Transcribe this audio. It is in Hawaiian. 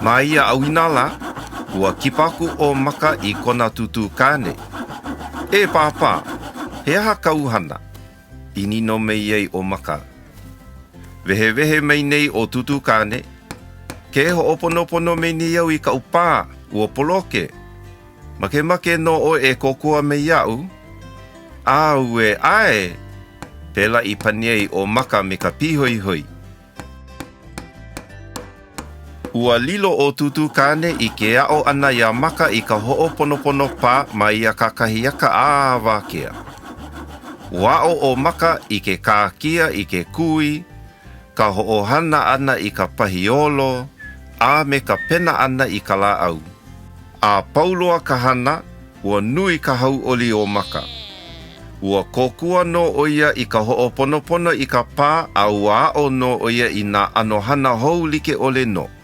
Ma ia ʻauinalā, ua kipa aku ʻo Maka i kona tūtū kāne. E Pāpā, he aha kāu hana? i nīnau mai ai ʻo Maka. Wehewehe mai nei ʻo Tūtū Kāne, Ke hoʻoponopono mai nei au i kaʻu pā, ua poloke. Makemake nō ʻoe e kōkua mai iaʻu? Auē, ʻae! Pēlā i pane ai ʻo Maka me ka pīhoihoi. Ua lilo ʻo Tūtū Kāne i ke aʻo ʻana iā Maka i ka hoʻoponopono pā ma ia kakahiaka a wākea. Ua aʻo ʻo Maka i ke kākia i ke kui, ka hoʻohana ʻana i ka pahiolo, a me ka pena ʻana i ka lāʻau. A pau loa ka hana, ua nui ka hauʻoli o Maka. Ua kōkua nō ʻo ia i ka hoʻoponopono i ka pā a ua aʻo nō ʻo ia i nā ʻano hana hou like ʻole nō.